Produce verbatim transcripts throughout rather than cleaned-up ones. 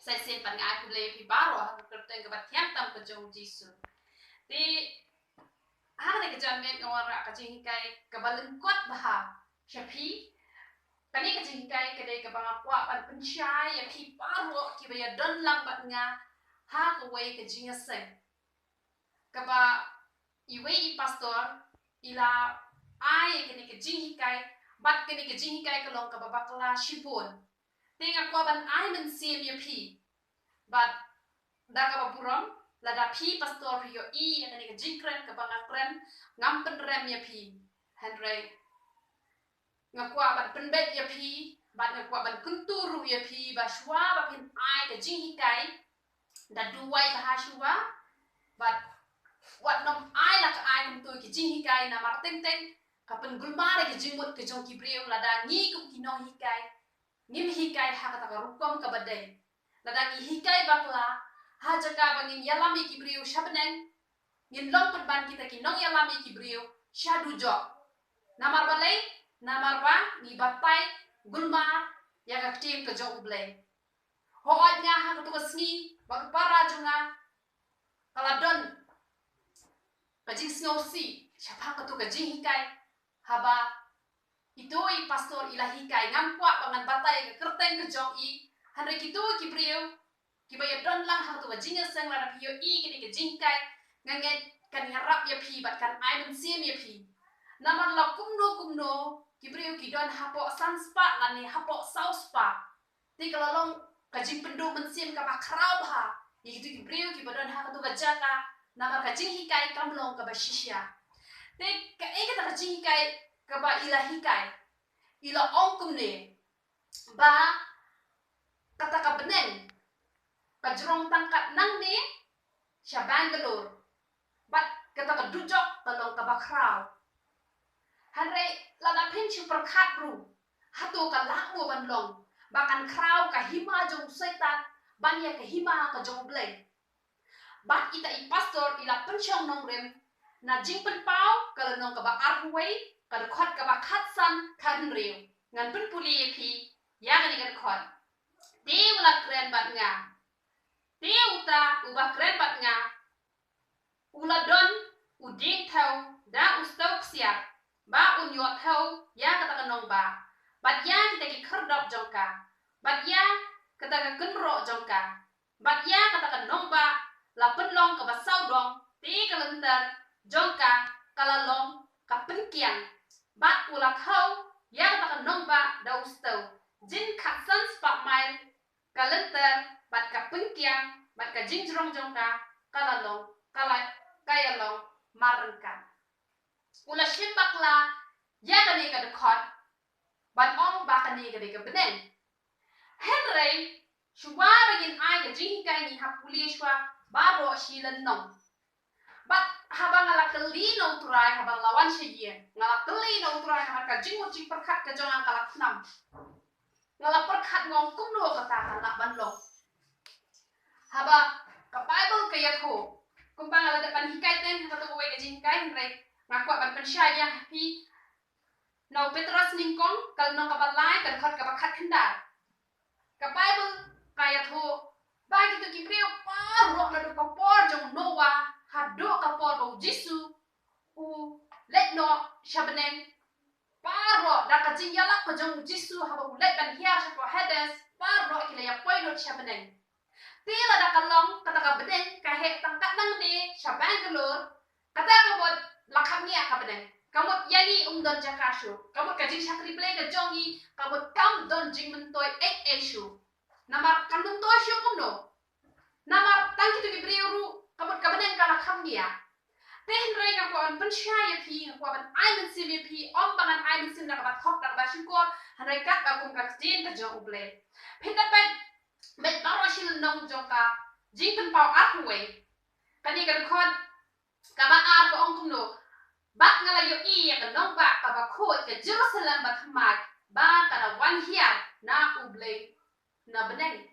Sa shisien pat nga ai khublei ïa phi baroh ha ka kyrteng kaba thiang tam ka jong u Jisu. Te ha kane ka janmiet nga wanrah ka jinghikai kaba lyngkot bha sha phi. Kane ka jinghikai ka dei kaba nga kwah ban pynshai ïa phi baroh kiba ïadon lang bad nga ha kawei ka jingïaseng kaba iwei i pastor i la ai ïa kane ka jinghikai, bad kane ka jinghikai ka long kaba bakla shibun. Te nga kwah ban ai mynsiem ïa phi, bad da kaba burom, lada phi pastor phi ïohi ïa kane ka jingkren kaba nga kren, ngam pynrem ïa phi. Hynrei nga kwah ban pynbeit ïa phi, bad nga kwah ban kyntu ruh ïa phi ba shuwa ba phin ai ka jinghikai, da duwai bha shuwa, bad wat nym ai la ka ai kumto ki jinghikai, namar teng teng ka pynkulmar ïa ki jingmut ka jong ki briew lada ngi kum ki nonghikai ngim hikai ha kata ka rukom kaba dei. Lada ngi hikai bakla, ha jaka ba ngin ïalam ïa ki briew sha bneng, ngin long pynban kita ki nongïalam ïa ki briew sha dujok. Namar balei? Namar ba ngi batai kulmar ïa ka ktien ka jong U Blei. Hooid, nga ha kato ka sngi bad u para jong nga ka la don ka jingsngewsih shaphang kato ka jinghikai, haba ito i pastor i la hikai. Ngam kwah ba ngan batai ka kyrteng ka jong i, hynrei kito ki briew kiba ïadon lang ha kato ka jingïaseng, lada phi ïohi kine ki jinghikai, nga ngeit kan ïarap ïa phi bad kan ai mynsiem ïa phi. Namar la kumno kumno ki briew ki don hapoh san spah lane hapoh saw spah. Te ka la long ka jingpynduh mynsiem kaba khraw bha ïa kito ki briew kiba don ha kato ka jaka, namar ka jinghikai kam long kaba shisha. Te kaei kata ka jinghikai kaba i la hikai? I la ong kumne, ba kata ka bneng ka jrong tang kat nangne sha Bangalore, bad kata ka dujok ka long kaba khraw. Hynrei lada phin shu pyrkhat ruh, hato ka lah mo ban long ba kan khraw ka hima jong u Soitan ban ïa ka hima ka jong U Blei? Bad ita i pastor i la pynshong nongrim na Jingpynpaw ka lynnong kaba arphew wei, ka dkhot kaba khatsan khathynriew. Ngan pynpule ïa phi ïa kane ka dkhot. Te u la kren bad nga. Te uta uba kren bad nga u la don u dieng thew da u stew ksiar, ba un ïoh thew ïa kata ka nongbah, bad ïa kita ki khyrdop jong ka, bad ïa kata ka kynroh jong ka. Bad ïa kata ka nongbah la pynlong kaba sawdong, te ka lynter jong ka ka la long ka pynkiang. Bad u la thew ïa kata ka nongbah da u stew, jin khatsan spah mail ka lynter, bad ka pynkiang bad ka jingjrong jong ka ka la long, ka la, ka ïalong marryngkat. U la shim bakla ïa kane ka dkhot ban ong ba kane ka dei ka bneng. Hynrei shuwa ba ngin ai ka jinghikai, ngi hap pule shuwa baroh shi lynnong. Bad haba nga la kylli na U Trai, haba nga la wan sha ïing, nga la kylli na U Trai namar ka jingmut jingpyrkhat ka jong nga ka la khnam. Nga la pyrkhat, nga ong kumno kata kan lah ban long. Haba ka Baibl ka ïathuh, kumba nga la dep ban hikai teng ha kato kawei ka jinghikai, hynrei nga kwah ban pynshai ïa phi na u Petros nyngkong, ka lynnong kaba lai, ka dkhot kaba khatkhyndai. Ka Baibl ka ïathuh ba kito ki briew baroh naduh ka por jong u Noah haduh ka por ba U Jisu u leit noh sha bneng, baroh da ka jingïalap ka jong U Jisu haba u leit ban hiar sha ka Hades, baroh ki la ïa poi lut sha bneng. Te lada ka long kata ka bneng ka heh tang kat nangne sha Bangalore, kata ka mut la kham ngiah ka bneng. Ka mut ïa ngi ym don jaka shuh. Ka mut ka jingshakri Blei ka jong ngi ka mut kam don jingmyntoi ei ei shuh. Namar kan myntoi shuh kumno? Namar tang kito ki briew ruh, ka mut ka bneng ka la kham ngiah. Te hynrei nga kwah ban pynshai ïa phi, nga kwah ban ai mynsiem ïa phi, ym ba ngan ai mynsiem da kaba thok, da kaba shukor, hynrei katba kum ka ktien ka jong U Blei. Phin da peit, peit baroh shi lynnong jong ka Jingpynpaw arphew wei. Kane ka dkhot kaba ar ka ong kumno: Bad nga la ïohi ïa ka nongbah kaba khuid, ka Jerusalem bathymmai, ba ka da wan hiar na U Blei na bneng.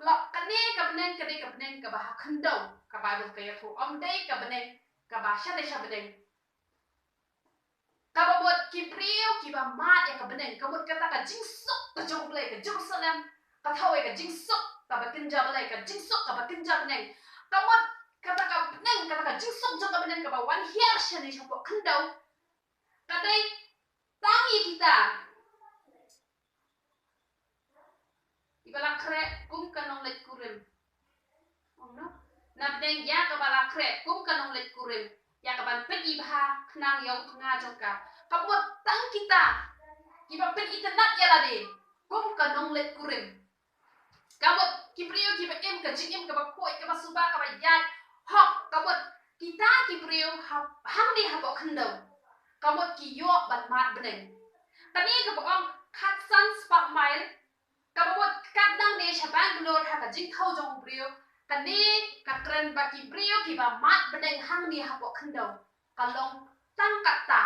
La kane ka bneng ka dei ka bneng kaba ha khyndew, ka Baibl ka ïathuh, ym dei ka bneng kaba shatei sha bneng. Kaba mut ki briew kiba mad ïa ka bneng, ka mut kata ka jingsuk ka jong U Blei, ka Jerusalem ka thaw ïa ka jingsuk kaba kynja Blei, ka jingsuk kaba kynja bneng. Ka mut kata ka bneng, kata ka jingsuk jong ka bneng kaba wan hiar shane shapoh khyndew, ka dei tang ïa kita kiba la khreh kum ka nongleit kurim. Na bneng ïa kaba la khreh kum ka nongleit kurim, ïa kaban pynibha khnang ïa u tnga jong ka. Ka mut tang kita kiba pynitynnad ïa lade kum ka nongleit kurim. Ka mut ki briew kiba im ka jingim kaba khuid, kaba suba, kaba ïaid hok. Ka mut kita ki briew ha, hangne hapoh khyndew, ka mut ki ïoh ban mad bneng. Kane kaba ong khatsan spah mile, kaba mut kat nangne sha Bangalore ha ka jingthew jong u briew. Kane ka kren ba ki briew kiba mad bneng hangne hapoh khyndew ka long tang katta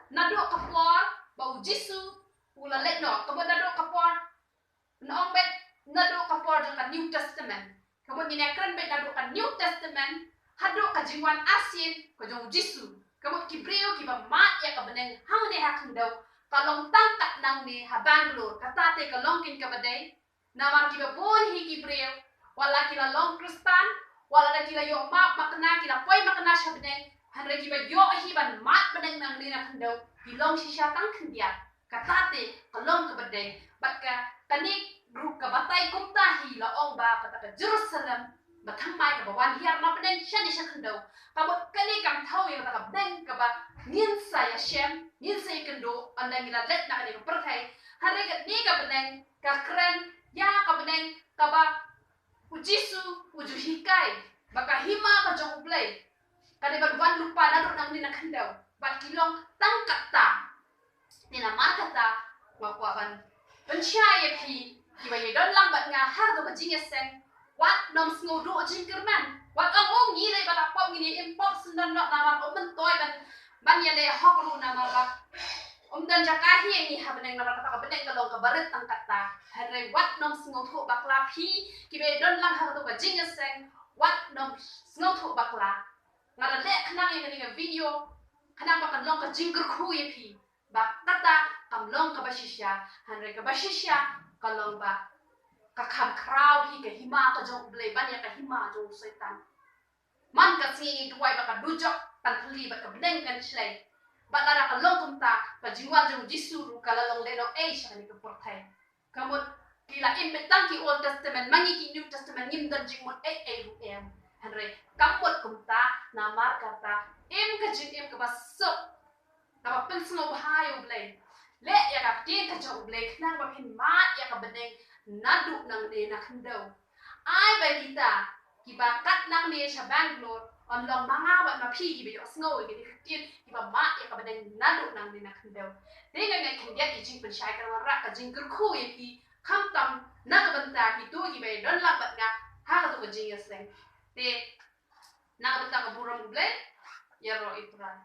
naduh ka por ba u Jisu u la leit noh. Ka mut naduh ka por, nga ong beit naduh ka por jong ka New Testament. Ka mut ngin ïa kren beit naduh ka New Testament haduh ka jingwan arsien ka jong u Jisu. Ka mut ki briew kiba mad ïa ka bneng hangne ha khyndew ka long tang kat nangne ha Bangalore. Kata te ka long keiñ kaba dei. Namar kiba bun hi ki briew, wat la ki la long Khristan, wat la ki la ïoh map makna, ki la poi makna sha bneng, hynrei kiba ïoh hi ban mad bneng nangne na khyndew ki long shisha tang khyndiat. Kata te ka long kaba dei. Bad ka, kane ruh ka batai kumta hi la ong ba kata ka Jerusalem ba thymmai kaba wan hiar na bneng shane sha khyndew. Ka mut kane kam thew ïa kata ka bneng kaba ngin sa ïashem, ngin sa ïakynduh ynda ngi la leit na kane ka pyrthei. Hynrei kane ka bneng ka kren ïa ka bneng kaba u Jisu u ju hikai ba ka hima ka jong U Blei ka dei ban wan lypa naduh nangne na khyndew bad ki long tang katta. Te namar kata nga kwah ban pynshai ïa phi kiba ïadon lang bad nga ha kato ka jingïaseng. Wat nym sngewduh jingkyrmen. Wat ong, "Oh, ngi lei ba la pop, ngi lei im pop, sngewdon noh namar ym myntoi ban, ban ïaleh hok ruh namar ba ym don jaka hi ïa ngi ha bneng, namar kata ka bneng ka long kaba rit tang katta." Hynrei wat nym sngewthuh bakla phi kiba ïadon lang ha kato ka jingïaseng. Wat nym sngewthuh bakla. Nga da leh khnang ïa kane ka video khnang ba kan long ka jingkyrkhu ïa phi ba kata kam long kaba shisha, hynrei kaba shisha ka long ba ka kham khraw hi ka hima ka jong U Blei ban ïa ka hima jong u Soitan. Man ka sngi ngi duwai ba ka dujok kan thli bad ka bneng kan shlei. Bad lada ka long kumta, ka jingwan jong u Jisu ruh ka la long lehnohei sha kane ka pyrthei. Ka mut ki la im beit tang ki Old Testament, ma ngi ki New Testament ngim don jingmut ei ei ruh em. Hynrei kam mut kumta, namar kata im ka jingim kaba suk, kaba pynsngewbha ïa U Blei. Leh ïa ka ktien ka jong U Blei khnang ba phin mad ïa ka bneng naduh nangne na khyndew. Ai ba kita kiba kat nangne sha Bangalore, ym long ma nga bad ma phi kiba ïohsngew ïa kine ki ktien, kiba mad ïa ka bneng naduh nangne na khyndew. Te nga ngeit khyndiat ïa jingpynshai ka wanrah ka jingkyrkhu ïa phi, khamtam na ka bynta kito kiba ïadon lang bad nga ha kato ka jingïaseng. Te na ka bynta ka burom U Blei, ïaroh ïa U Trai.